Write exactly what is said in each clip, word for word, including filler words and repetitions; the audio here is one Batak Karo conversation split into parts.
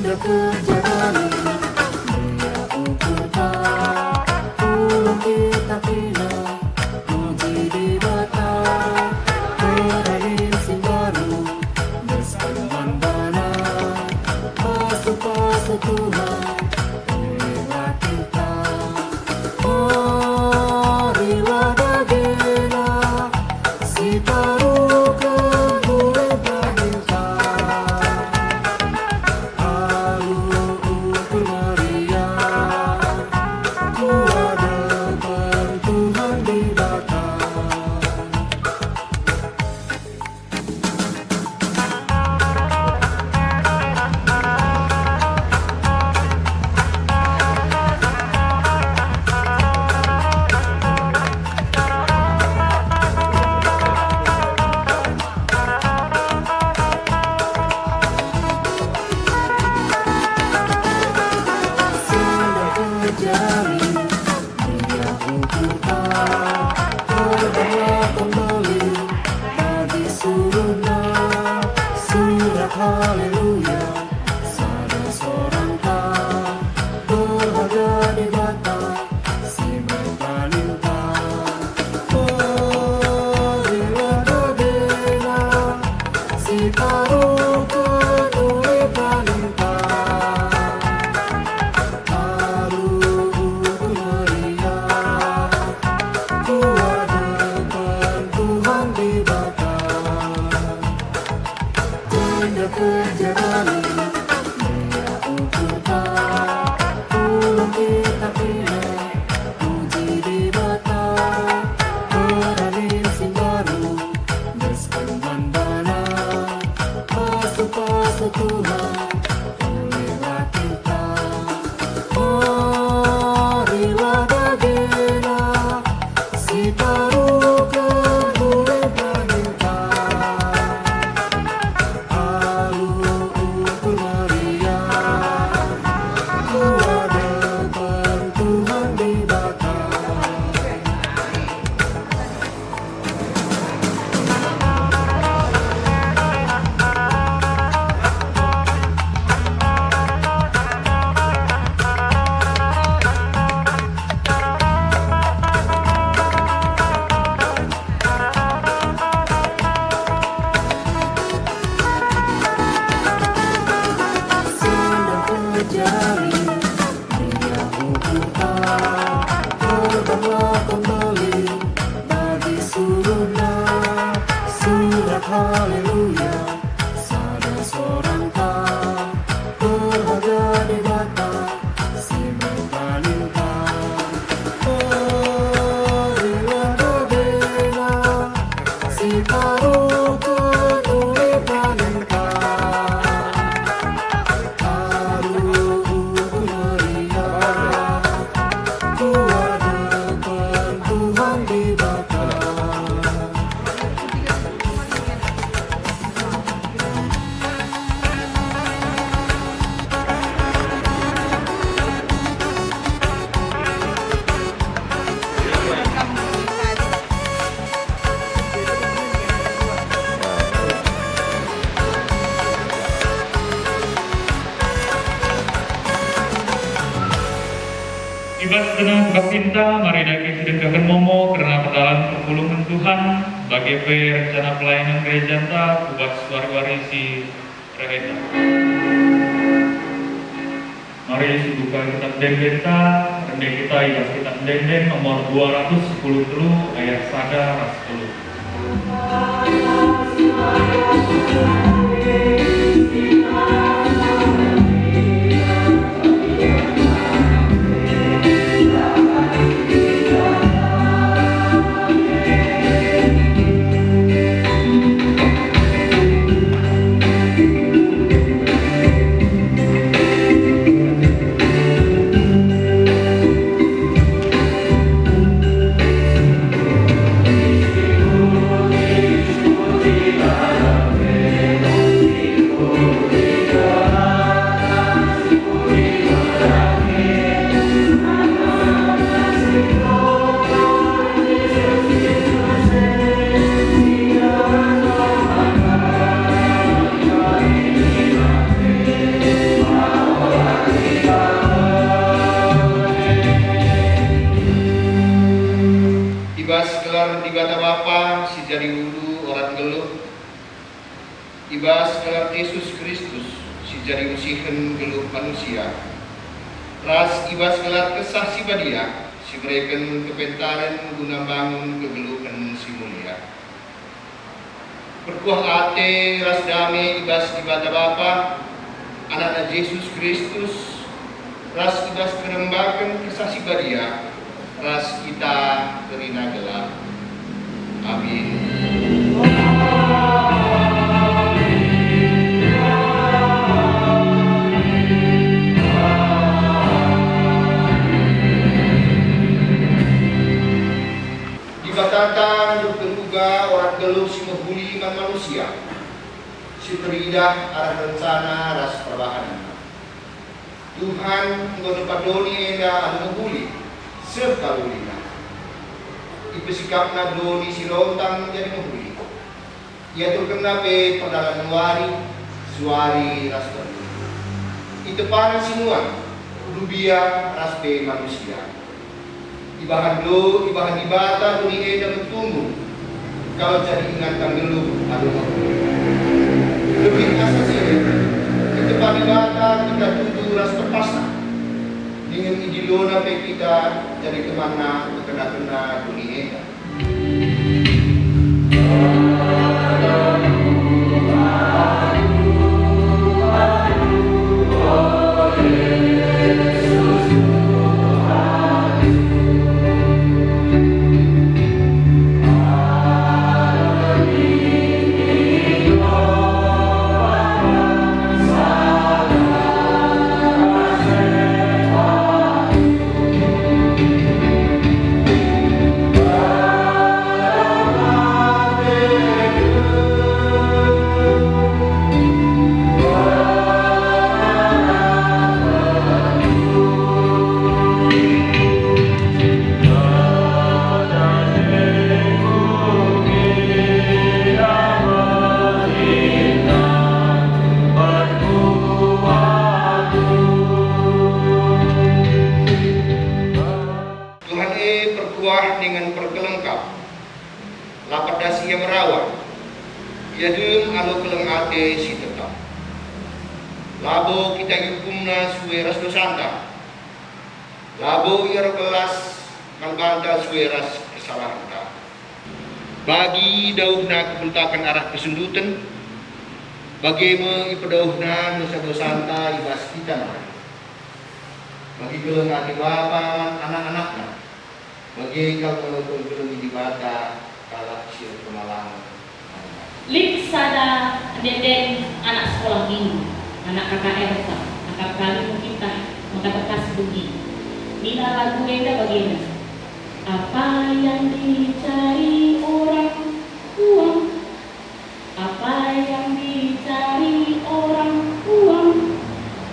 Kerja bani, dia ukurta, pulung kita kena, puji Dibata, peranin si mbaru, besken man baNa, pasu-pasu Tuhan, ulihlah kita. Marilah bagena, sitaruhken ule baninta. Alu ukur meriah, ku adepen Tuhan Dibata. Dia ukurta, terbanglah kembali bagi suruhna, surak haleluya, sada sorang ta, berharga Dibata, si berpaninta. Marilah bagena, sitaruhken ule baninta. Alu ukur meriah, ku adepen Tuhan Dibata. Jenda kerja bani, dia ukurta, pulung kita kena, puji Dibata, peranin si mbaru, besken man baNa, pasu-pasu Tuhan, ulihlah kita. Marilah bagena, sitaruhken ule baninta. Alu ukur meriah, ku adepen Tuhan Dibata. Senda pejari, dia ukurta, terbanglah kembali bagi suruhna, surak haleluya, sada sorang ta, berharga Dibata, si berpaninta. Marilah bagena, sitaruhken ule baninta. Alu ukur meriah, ku adepen Tuhan Dibata. I bas denga kebaktinta, mari dage sidengkehken momo kerna perdalan perpulungen Tuhan, bage pe rencana pelayanan gerejanta ku bas wari-wari si reheta. Mari sibuka kitab Ende-endenta, rende kita i bas kitab Ende-enden nomor dua ratus sepuluh telu ayat sada ras sepuluh. Gelar Jesus Kristus si jadi usihen geluh manusia, ras i bas gelar Kesah Si Badia si mereken kepentaren guna mbangun kegeluhen si mulia. Perkuah ate ras dame i bas Dibata Bapa, Anakna Jesus Kristus, ras i bas kerembaken Kesah Si Badia, ras kita kerina gelah. Amin. Dibatata nurken uga orat geluh si mehuli man manusia, si teridah arah rencana ras perbahanenNa. Tuhan enggo nempa doni enda alu mehuli, seh kal ulina. IpesikapNa doni si rontang jadi mehuli. IaturkenNa pe perdalan wari, suari ras beru. ItepaNa sinuan, rubia ras pe manusia. Ibahan do, ibahan Dibata doni enda metumbung, kal jadi inganken geluh alu mehuli. Lebih asa si e, itepa Dibata kita tudu ras tepasna, dingen idiloNa pe kita jadi temanNa pekena-kena doni enda. Tuhan e perkuah dingen perkelengkap, la pedas Ia merawa, Ia dem alu keleng ate si tetap. Labo kita iukumNa sue ras dosanta, labo Ia erbelas man banta sue ras kesalahenta. Bagi dauhNa kepultaken arah kesunduten, bage me ipedauhNa dosa-dosanta i bas kita nari. Bagi keleng ate bapa man anak-anakna, bage kal kal keleng Dibata kalak si erkemalangen. Lit sada ende-enden anak sekolah minggu, anak K K R ta, akap kami mungkin tah mengkatakan sebegi. Nina lagu enda bagenda, "Apa yang dicari orang? Uang. Apa yang dicari orang? Uang.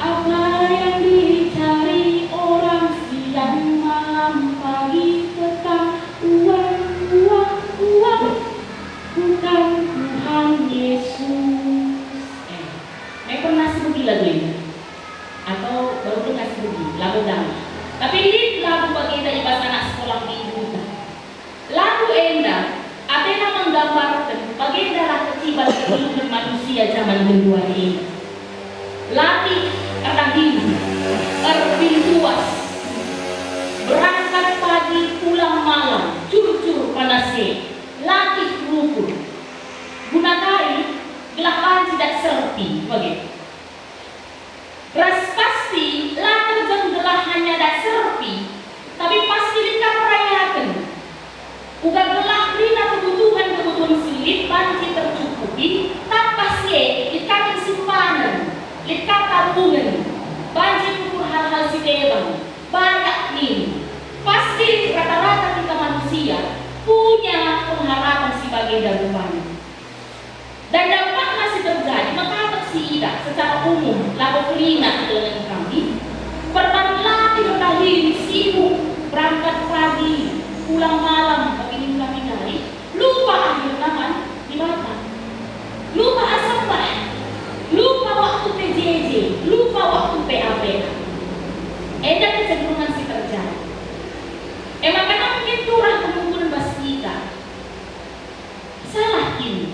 Apa yang dicari orang siang, malam, pagi, petang? Uang, uang, uang. Bukan Tuhan Yesus." Eh, me pernah sebegi lagu enda? Atau baru dengar sebegi, lagu dang. Tapi lit lagu bagenda i bas anak sekolah minggu ta. Lagu enda atena menggambarken bagendalah keciban kegeluhen manusia jaman genduari enda. Latih erdahin, erpintuas, berangkat pagi, pulang malam, curcur panas e, latih rukur. Guna kai? Gelah banci dat serpi, bage. Ras pasti la terjeng gelah hanya dat serpi, tapi pasti lit ka perayaken. Uga gelah kerina kebutuhen-kebutuhen si lit banci tercukupi, tambah si e lit ka kin simpanen, lit ka tabungen, banci ngukur hal-hal si deban, bayak nin. Pasti rata-rata kita manusia punya pengharapan si bagenda rupana. Dan dampakna si terjadi mekatep si idah secara umum, labo kerina kegeluhen kami. Perban latih erdahin, sibuk, berangkat pagi, pulang malam, bagi nin kami nari, lupa akhirna man Dibata. Lupa ersembah, lupa waktu P J J, lupa waktu P A P A. Enda kecenderungan si terjadi. E maka mungkin turah penungkunen bas kita. Salah kin?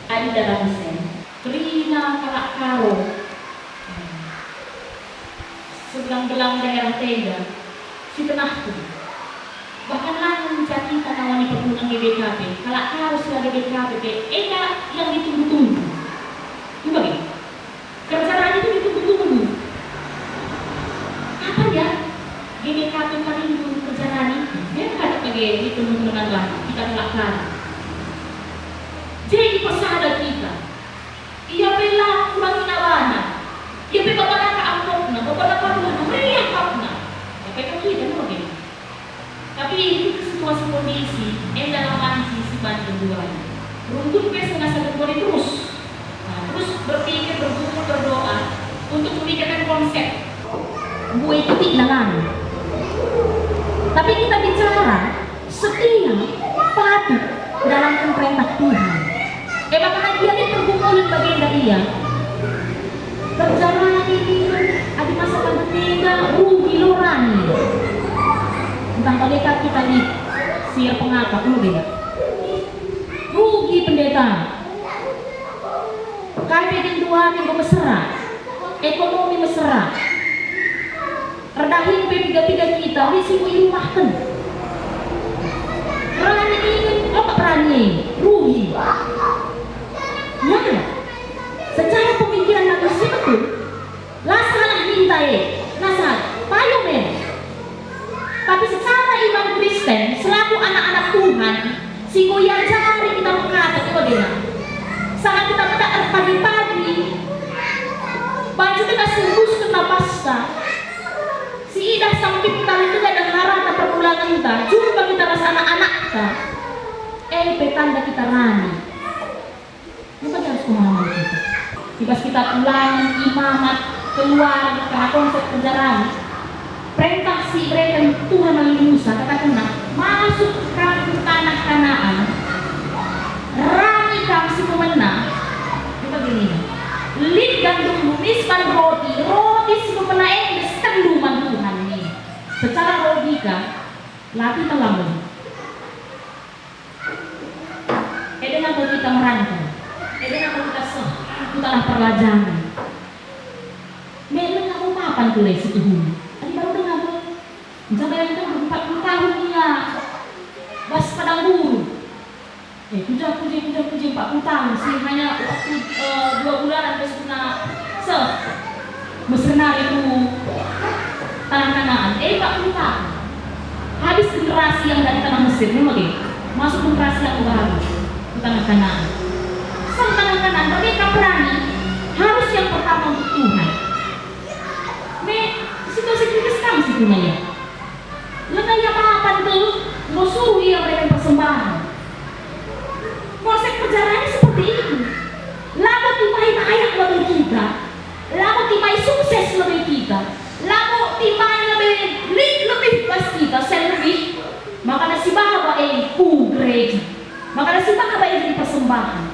Adi dalam sen, kerina gelang daerah enda, si tenahken. Bahkan la ngenca kita nawani perpulungen G B K P, kalak Karo si la G B K P pe, enda yang ditunggu-tunggu. Coba gini, kerja rani itu ditunggu-tunggu. Kapan ya G B K P parindu kerja rani? Biar kada bage di teman-teman rani, kita kalak Karo. Jadi persada kita. Ia pe la kurangi nabana. Ia pe babana ka amplopna, babana ka buahna, meriah akapna. Ia pe ka kita me bage. Tapi situasi kondisi enda la banci si banci nduari. Rungkun pe sanga sada nduari terus. Nah, terus berpikir, bergumul, berdoa untuk memikirkan konsep. Mbue kitik dalan. Tapi kita bicara setia, patuh, dalam perintah Tuhan. E maka gia lit pergumulen bagenda ia. Kerja rani, adi masa pandemi enda rugi lo rani. Ntah bage ka kita lit si erpengakap, ulu beda. Rugi pendeta. Kai pe genduari enggo mesera. Ekonomi mesera. Erdahin pe piga-piga kita, lit si enggo irumahken. Rani dingen, apa rani, rugi. Ya, secara pemikiran manusia betul, la salah ninta e, la salah, payo men. Tapi secara iman Kristen, selaku anak-anak Tuhan, si enggo iajari kita mengkata, coba dengar. Saat kita medak erpagi-pagi, banci kita sembusken napasta, si idah sampit kali kita dengarata perpulangenta, jumpa kita ras anak-anakta, e pe tanda kita rani. Bukan harus pemahaman kita. I bas kita ulangen, imamat, keluar, kerna konsep kerja rani. Perentah si ibereken Tuhan man Musa, katakenna, "Masuk kam ku tanah Kanaan, rani kam si pemena." Kita gini, "Lit gandumndu, mispan roti, roti si pemena e deskendu man Tuhan." Ini secara logika, latih telah. Eda nggo kita merantau, eda nggo kita seh ku tanah perlajanan. Memang nggo papan kula si tuhuna. Adi baru dengar kula, nca bayangkan empat puluh tahun ia bas padang gurun. Eh, kuja, kuja, kuja, kuja, empat puluh tahun sih, hanya waktu, eh, dua bulanan bas kena seh. Mesir nari ku tanah Kanaan, eh, empat puluh tahun. Habis generasi yang dari tanah Mesir, ini bage. Masuk generasi yang baru ke tanah Kanaan. Sang tanah Kanaan, bage ka perani, harus yang pertama untuk Tuhan. Me, situasi kritis kam situ, ya. Langa ia papan kal, enggo suruh ia mereken persembahan. Konsep kerja rani seperti itu. Labo timai bayak lebe kita, labo timai sukses lebe kita, labo timai lebe lit lebih bas kita, sen lebih. Makana si baba e ku gereja, makana si baba e jadi persembahan.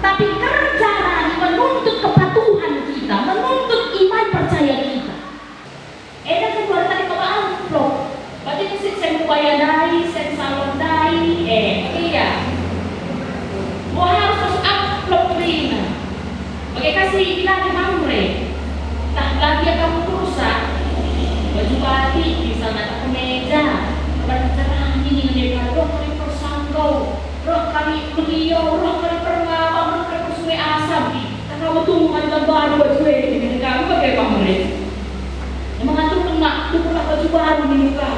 Tapi kerja rani menuntut kepatuhan kita, menuntut iman percaya kita. Enda kan baru tadi kaba amplop. Berarti mesti sen upaya ndai, sen salon ndai, eh, iya. Enggo harus masuk amplop kerina. Bage ka si ibilaki Mamre. Tah lagi kamu rusak. Baju batik misalna atau kemeja. Bukan cerah ini ngendek roh kali persanggau, roh kali meliau, roh kali perngabang, roh kali persungai asam. Tah kamu tunggu kali baru baju e, ini kamu bage Mamre. Mengatur lemak, tukurlah baju baru di muka.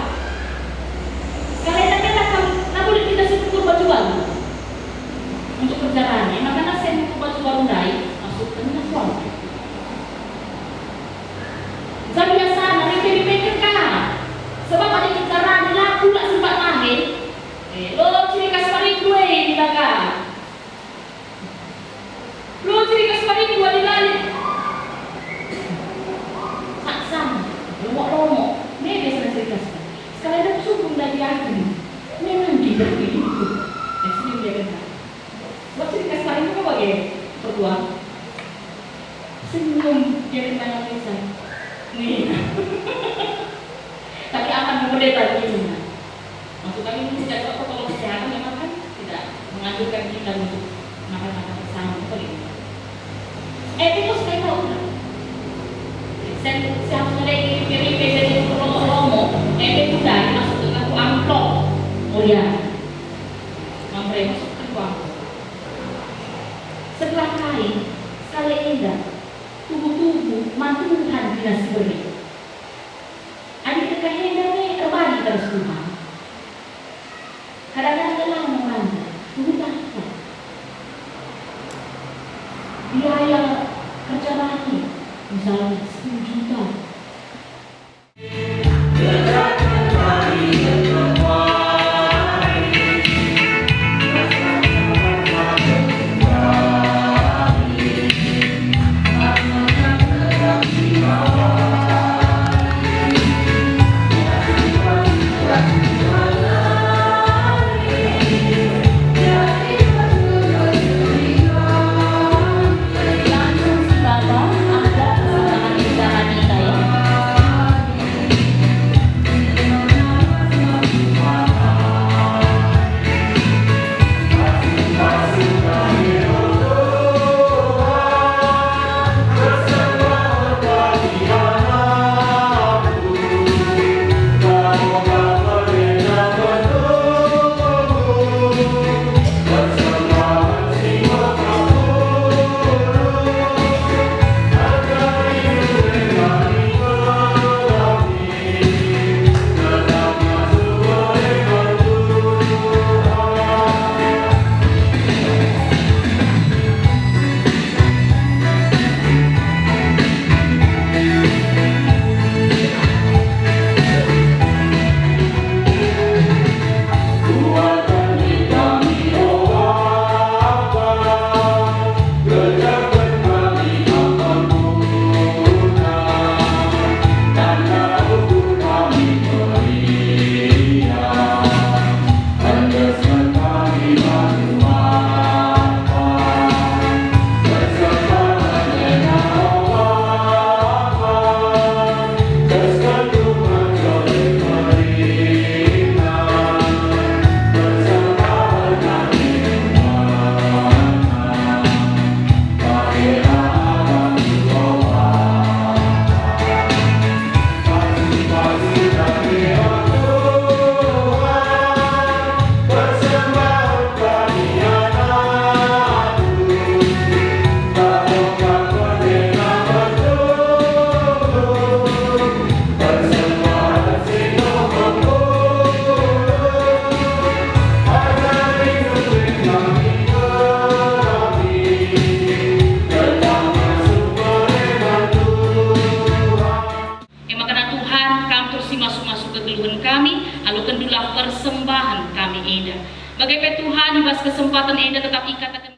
Sekalenda-kenda kam, la lit kita si tukur baju baru untuk kerja rani, makana seh nukur baju baru ndai, masuk tengah kuam. Jadi biasana, ribet-ribet ka. Sebab adi kerja rani, la pula sempat mahe. Eh, lo ciri khas parindu e, kita ka. Lo ciri khas parindu adi la lit. Saksang, lomok-lomok. Me biasana ciri khas. Sekalenda kusungkun ndai aku. Memang tidak begitu. Eh, senyum dia kena. Buat ciri khas parindu bage, pertua. Senyum dia kena nang lisan. Nih. Tapi aman, pendeta, begini. Maksud kami, ini tidak apa, kalau kesehatan memang kan tidak menganjurkan kita untuk makan-makan bersama, apa gitu. Eh, itu saya tahu, kan? Sen siap mulai ripe-ripe jadi romo-romo, ebe kudai masuk ku amplop. Oh ya, mamre masuk ku amplop. Setelah kai, sale enda, tuhu-tuhu man Tuhan guna si bere. Adi kekah enda me erbagi terus Tuhan. Kadang-kadang ngelana merana, tuhu takut. Biaya kerja bagi, misalnya sepuluh juta. E maka Tuhan, Kam terus si masu-masu kegeluhen kami, alokendulah persembahen kami enda. Bage pe Tuhan, i bas kesempatan enda tetap ikataken.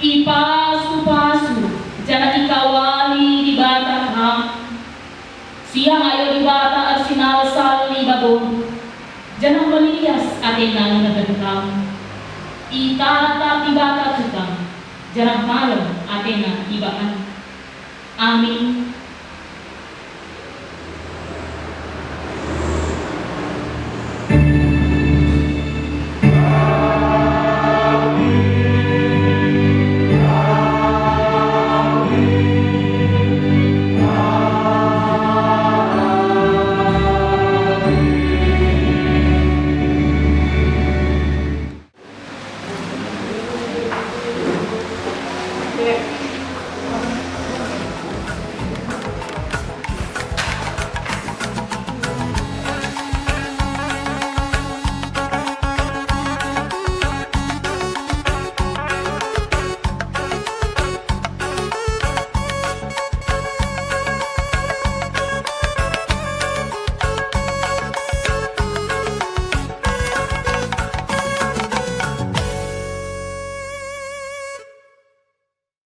Ipasu-pasu janah ikawali Dibata kam. Siang ayo Dibata ersinalsal i bagondu, janah melias ateNa ngineken kam. Itatap Dibata tukang, janah malem ateNa ibahan. Amin.